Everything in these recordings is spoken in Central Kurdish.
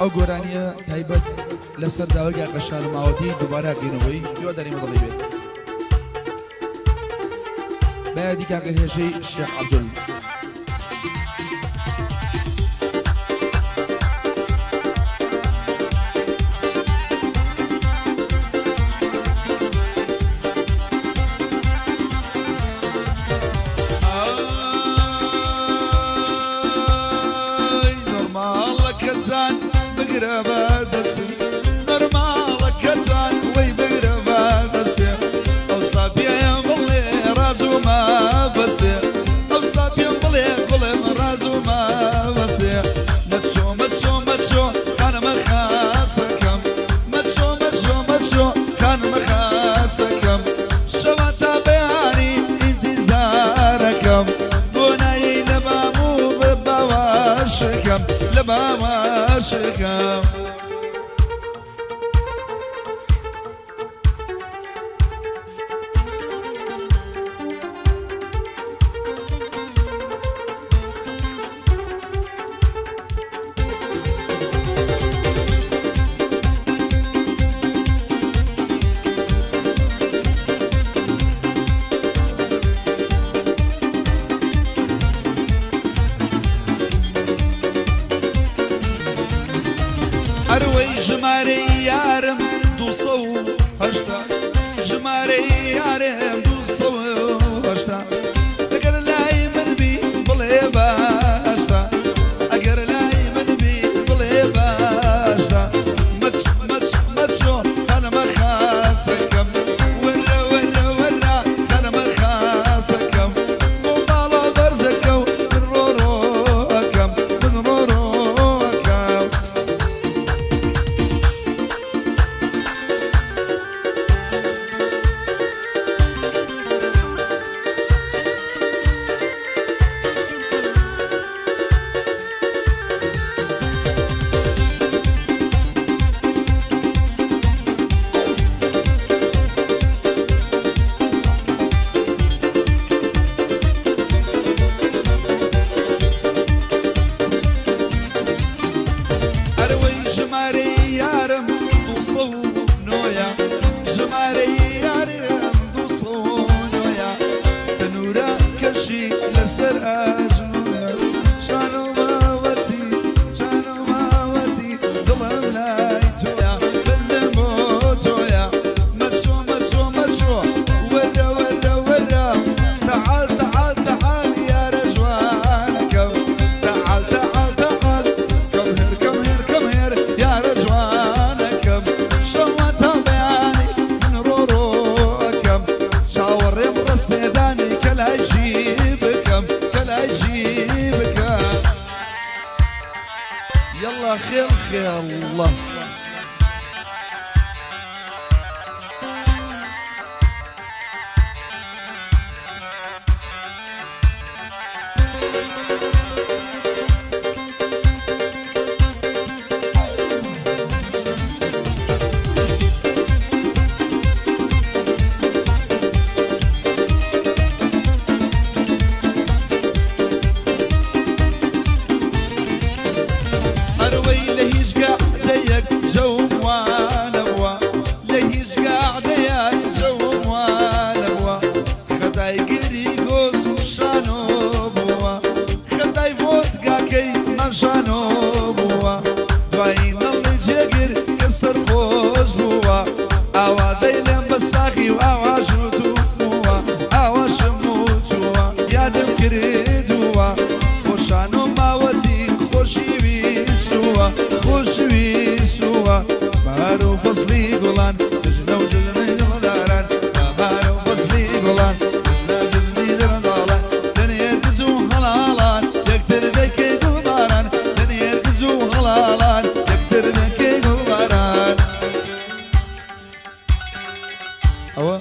ئەو گۆرانیە تایبەت لەسەر داوای کاکە شانۆ ماوەتی دووبارە ئەکەینەوەی هیوادارین بەدڵی بێت. بە یادی کاکە هێژەی شێخ عەبدول. ئای نۆرماڵەکەتان بگرە بە دەسم نۆرماڵەکەتان وەی بگرە بە دەسێ ئەوسا پێم بڵێ ڕاز و مابەسێ ئەوسا پێم بڵێ بڵێم ڕاز و مابەسێ مەچۆ مەچۆ مەچۆ خانمە خاسەکەم مەچۆ مەچۆ مەچۆ خانمە خاسەکەم شەوان تا بەیانی ئینتیزارەکەم بۆ نایەی لە بام و بە باوەشەکەم لە باوەشەکەم. ئەروەی ژمارەی یارم 280 ژمارەی یارم 280 ئەگەر لای من بی بڵێ باشتە ئەگەر لای من بی بڵێ باشتە مەچ مەچ مەچۆ خانمە خاسەکەم وەرە وەرە وەرە خانمە خاسەکەم بۆ ماڵە بەرزەکە و من ڕۆڕۆکەم من ڕۆڕۆکەم. ئەرەوەی ژمارەی یارم 209ە ژمارەی یارم 209ە تەنورە کەشی لەسەر ئەژنۆیە شانۆ ماوەتی شانۆ ماوەتی دڵم لای تۆیە بەندم بۆ تۆیە مەچۆ مەچۆ مەچۆ وەرە وەرە وەرە تەعال تەعال تەعال یارە جوانەکەم تەعال تەعال تەعال come here come here come here یارە جوانەکەم شەوە تا بەیانی من ڕۆڕۆ ئەکەم چاوەڕێم ڕەست پێدانی کە لای ژی بکەم کە لای ژی بکەم یەڵا خێڵ خێڵ. ئەروەی لە هیچ گەعدەیەک جەوم وا نەبووە لە هیچ گەعدەیەک جەوم وا نەبووە خەتای گری گۆز و شانۆ بووە خەتای ڤۆدگاکەی مام شانۆ بووە دوایی نەڵی جێگر کە سەرخۆش بووە ئاوا دەیلێم بە ساخی و ئاوا ژووتوومووە ئاواشم وتووە یادم کردووە بۆ شانۆ ماوەتی خۆشی ویستووە خۆشی ویستووە بەهار و فەسڵی گوڵان جژنە و جژنی دڵداران بەهار و فەسڵی گوڵان جژنە جژنی دڵداڵان لە نێرگز و هەڵاڵان یەکتر دەکەی گوڵباران لە نێرگز و هەڵاڵان یەکتر دەکەی گوڵباران. ئەوە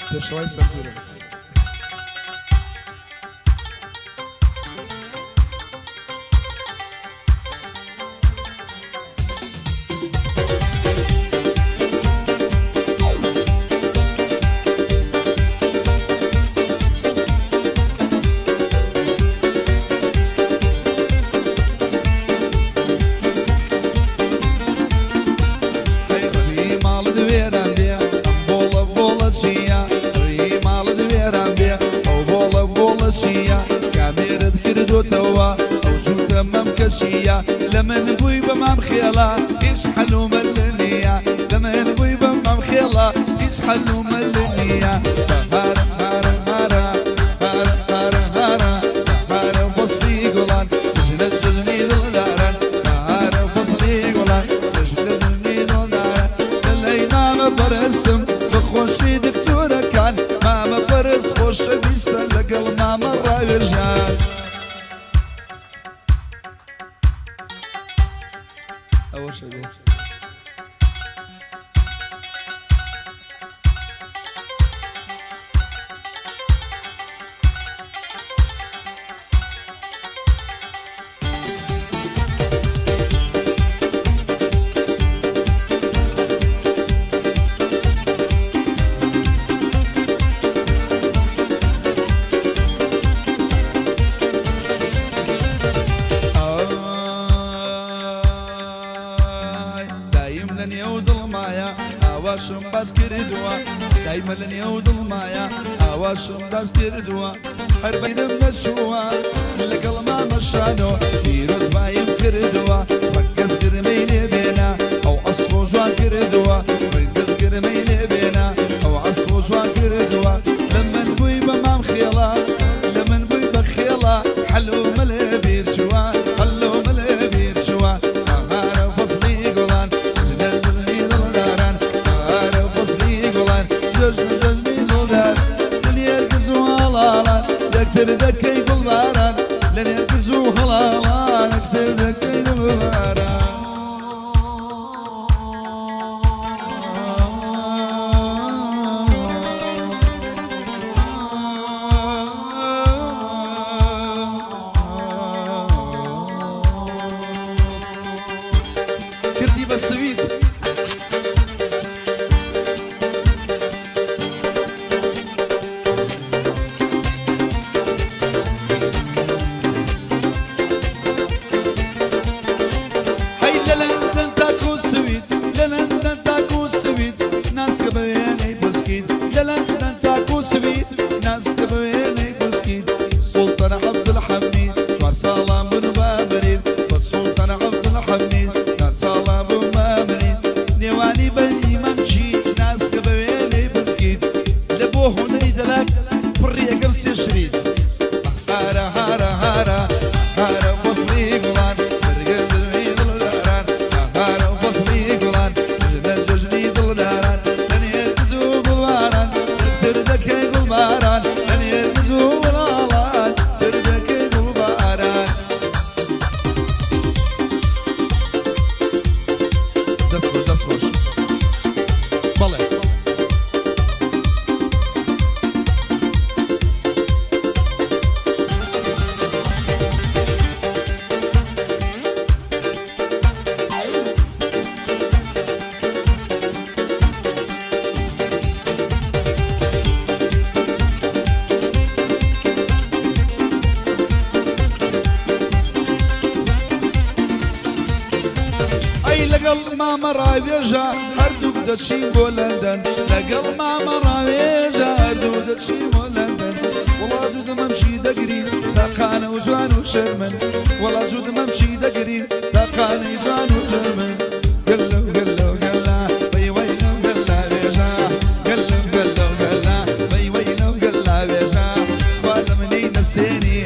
پێشەوای سەنتورە. چییە؟ لە من بووی بە مام خێڵا هیچ حەل و مەل نییە، لە من بووی بە مام خێڵا هیچ حەل و مەل نییە. بەهارە هارە هارە هارە هارە هارە، بەهارە فەسڵی گوڵان، جەژنە جەژنی دڵداران، بەهارە فەسڵی گوڵان، جەژنە جەژنی دڵداران. لە لای مامە پەرستم بە خۆشی دکتۆرەکان، مامە پەرست خۆشەویستە لەگەڵ مامە ڕاوێژان. ئەوەشە بێ. ئای دایم لە نێو دڵمایە ئاواشم باس کردووە، دایمە لە نێو دڵمایە ئاواشم باس کردووە، هەر بەیرم نەچووە لەگەڵ مامە شانۆ پیرۆزباییم کردووە، ڕەگەز گرمەی لێ بێنە ئەو عەسڵ و جوان کردووە، ڕەگەز گرمەی لێ بێنە ئەو عەسڵ و جوان کردووە. لە من بووی بە مام خێڵە، لە من بووی بە خێڵە، حەل و مەلێ بیر چووە، حەل و مەلێ بیر چووە. بەهارە فەسڵی گوڵان، جەژنە جەژنی دڵداران، بەهارە فەسڵی گوڵان، جەژنە جەژنی دڵداران. لە نێرگز و هەڵاڵان یەکتر دەکەی گوڵباران، لە نێرگز و هەڵاڵان یەکتر دەکەی گوڵباران. کردی بە سوید. هەی لە لەندەن تاکو سوید، لە لەندەن تاکو سوید، ناسکە بە وێنەی بسکیت، لە لەندەن تاکو سوید، ناسکە بە وێنەی بسکیت. سوڵتان عەبدولحەمید چوار ساڵان بوون بە مرید، بە سوڵتان عەبدولحەمید چوار ساڵان بوون بە مرید. نێوانی بەنی مەمکی ناسکە بە وێنەی بسکیت، لە بۆ هونەری دەلەک پڕی ئەکەم سێ شریت. هارە هارە هارە هارە فەسڵی گوڵان، بەرگە جەژنی دڵداران، هارە فەسڵی گوڵان، جەژنە جەژنی دڵداران. لە نێرگز و گوڵباران تر دەکەی گوڵباران، لە نێرگز و گوڵاڵان تر دەکەی گوڵباران. دەست خۆش دەست خۆش بەڵێ. ئەی لەگەڵ مامە ڕاوێژە هەردووک دەچین بۆ لەندەن، لەگەڵ مامە ڕاوێژە هەردوو دەچین بۆ لەندەن. وەڵا جوو دەمەمچی دەگرین تاقانە و جوان و شەرمن، وەڵا جوو دەمەمچی دەگرین تاقانەی جوان و شەرمن. گەلە و گەلە و گەلە بەی وەیلە و گەلە وێژە، گەلە و گەلە و گەلە بەی وەیلە و گەلە وێژە. خوا لە منی نەسێنی،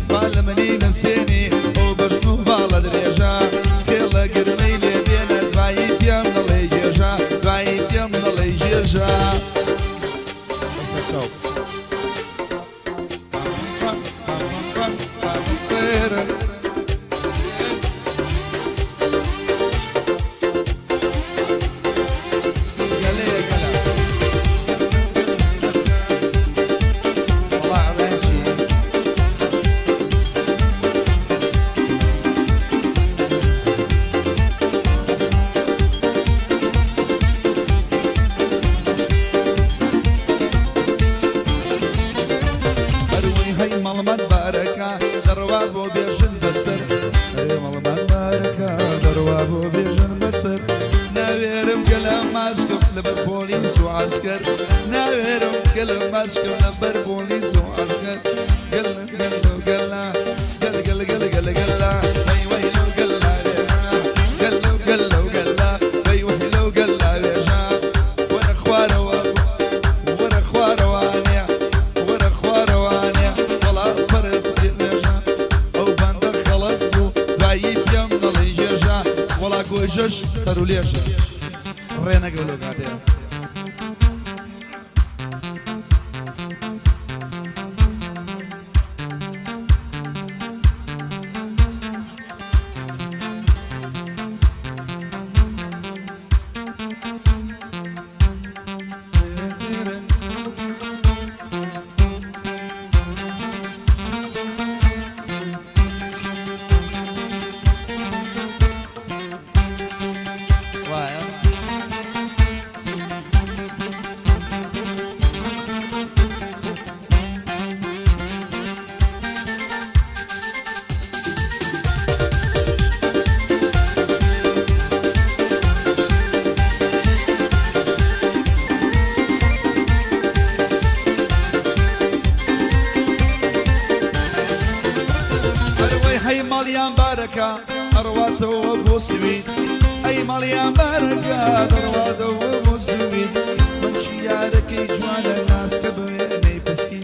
خوا لە منی نەسێنی ئەو بەژن و باڵە درێژە. خێڵە گرمەی لێ بێنە دوایی پێم دەڵێی گێژە، دوایی پێم دەڵێی گێژە. بەسەر چاو. هەروەی هەی مەڵمان بارەکە دەڕوا بۆ بێژن بەسەر، هەرێ مەڵمان بارەکە دەڕوا بۆ بێژن بەسەر. ناوێرم گەلە ماشکم لەبەر پۆلیس و عەسکەر، ناوێرم گەلە ماشکم لەبەر پۆلیس و عەسکەر. گەل گەل گەلە گەل گەل گەل گەل گەلە هەی وەی. بێژە ڕێ نەگەو لەو کاتەیە. وایە. ئەروەی هەی ماڵیان بارەکە ئەڕواتەوە بۆ سوید، ئەی ماڵیان بارەکە دەڕواتەوە بۆ سوید. مەمکی یارەکەی جوانە ناسکە بوێنەی پسکی،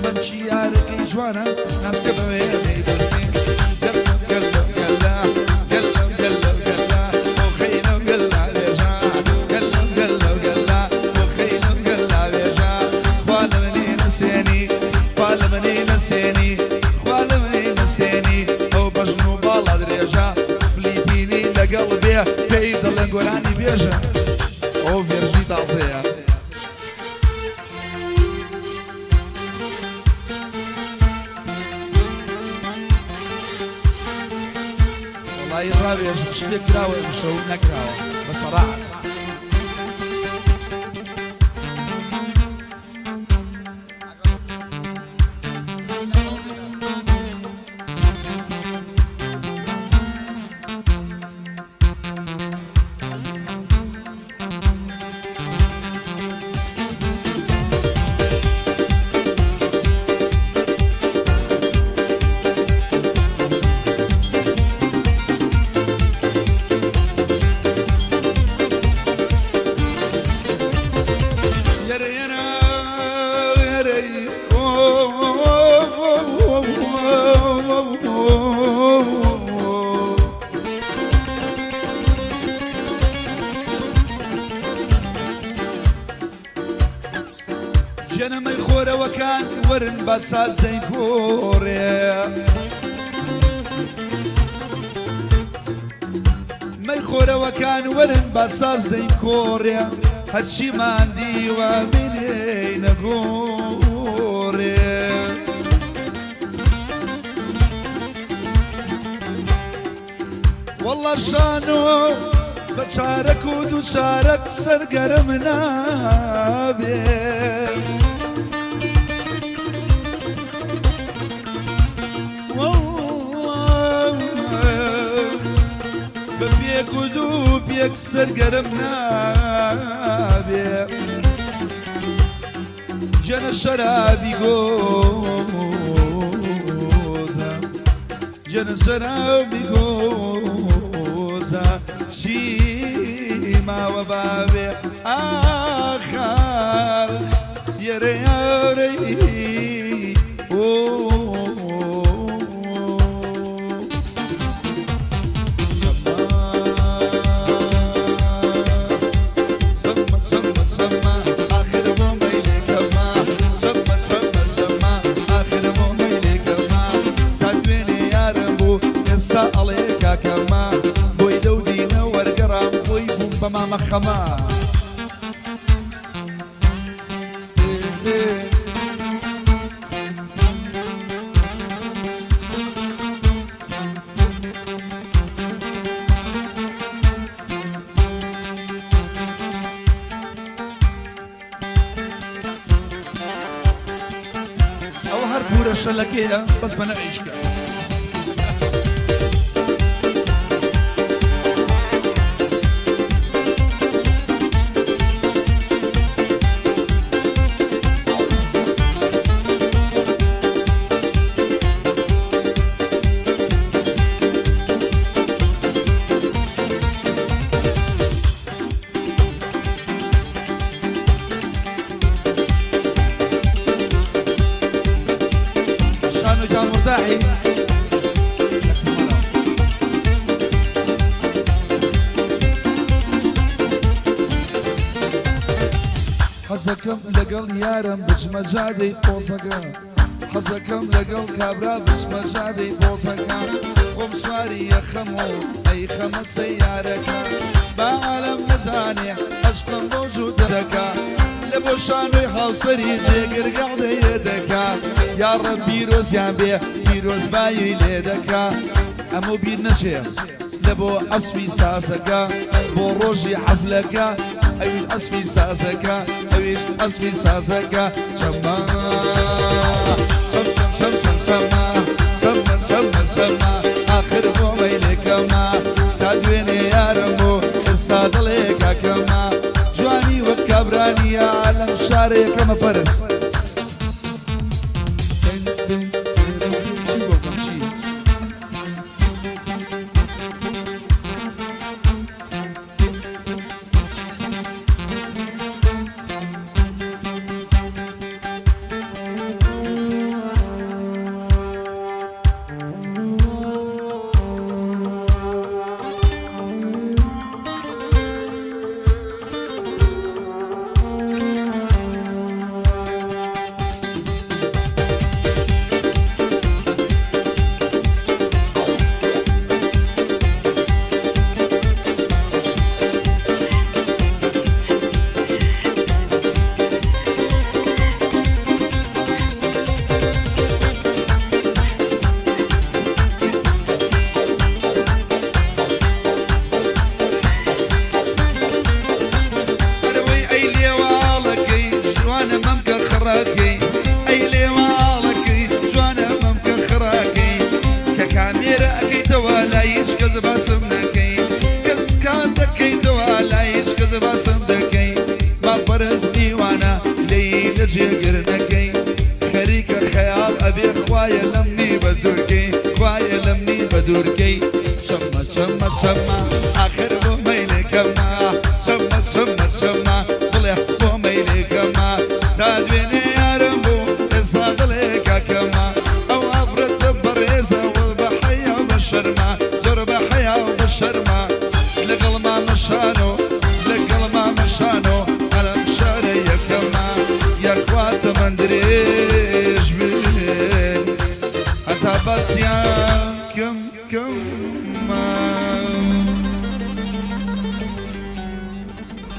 مەمکی یارەکەی جوانە ناسکە بوێنەی پسکی. گەلە گەلە گەلە گەلە گەلە ئۆخەینە گەلە وێژە، گەلە گەلە گەلە ئۆخەینە گەلە وێژە. خوا لە منی نەسێنی، خوا لە منی نەسێنی، خوا لە منی نەسێنی. ئەو بەژن و باڵا درێژە فلیپینی لەگەڵ بێ پێی دەڵێن گۆرانی بێژە. ئەو version ی تازەیە. وەڵایی ڕاوێژ شتێک کراوە ئەمشەو نەکراوە بە سەراحەت. یەرە یەرە یەرەی ئۆ. جەنەمەی خۆرەوەکان وەرن با سازەی گۆڕێ، مەی خۆرەوەکان وەرن با سازدەی کۆڕێ، هەرچیمان دیوە بینێینە گۆڕێ. وەڵا شانۆ بە چارەک و دوو چارەک سەرگەرم نابێ. بە پێک و دوو پێک سەرگەرم نابێ. جەنە شەرابی گۆزە، جەنە شەرابی گۆزە، چی ماوە باوێ ئاخا یەرە یارەی ئۆ. سەمە سەمە سەمە ئاخر بۆ مەیلێکەمە، سەمە سەمە سەمە ئاخر بۆ مەیلێکەمە. تا دوێنێ یارم بوو ئێستا ئەڵێ کاکەمە، بۆی لەو دینە وەرگەڕام بۆی بووم بە مامە خەمە. ئەوە هەر پورە شەلەکەیە بەس بە نەعیشکە. شانۆ جان مرتاحی. حەزەکەم لەگەڵ یارم بچمە جادەی پۆزەکە حەزەکەم لەگەڵ کابرا بچمە جادەی پۆزەکە خۆم سواری یەخەم و ئەی خەمە سەیارەکە با عالەم نەزانێ عەشقم بۆ جووتە دەکا لە بۆ شانۆی هاوسەری جێگر گەعدەیە دەکا یاڕەب پیرۆزیان بێ پیرۆزبایی لێ دەکا ئەمە بیر نەچێ لە بۆ ئەسپی سازەکە بۆ ڕۆژی حەفلەکە ئەویش ئەسپی سازەکە ئەویش ئەسپی سازەکە چەمە چەم چەم چەم چەم چەمە چەم چەم چەم چەمە ئاخر بۆ مەیلێکەمە تا دوێنێ یارم بوو ئێستا دڵێ کاکەمە جوانی وەک کابرانیە لەم شارەیەکەمە پەرست چی بۆ بکەم چی؟ ئەرەوەی ئەی لێواڵەکەی جوانە مەمکە خڕەکەی ئەی لێواڵەکەی جوانە مەمکە خڕەکەی کە کامێرە ئەکەیتەوە لای هیچ کەس باسم نەکەی کەس کار دەکەیتەوە لای هیچ کەس باسم دەکەی با پەرست میوانە لێی لە جێگر نەکەی خەریکە خەیاڵ ئەبێ خوایە لەمنی بە دوورکەی خوایە لەمنی بە دوورکەی چەمە چەمە چەمە ئاخر بۆ مەیلێکەمە چەمە چەمە چەمە بڵێ بۆ مەیلێکەمە تا دوێنێ یارم بوو ئێستا دڵێ کاکەمە ئەو ئافرەتە بەڕێزە وەڵ بە حەیا و بە شەرمە زۆر بە حەیا و بە شەرمە لەگەڵ مامە شانۆ لەگەڵ مامە شانۆ ئەلەم شارە یەکەمە یاخوا تەمەن درێژ بێ هەتا باسیان کەم کەمە.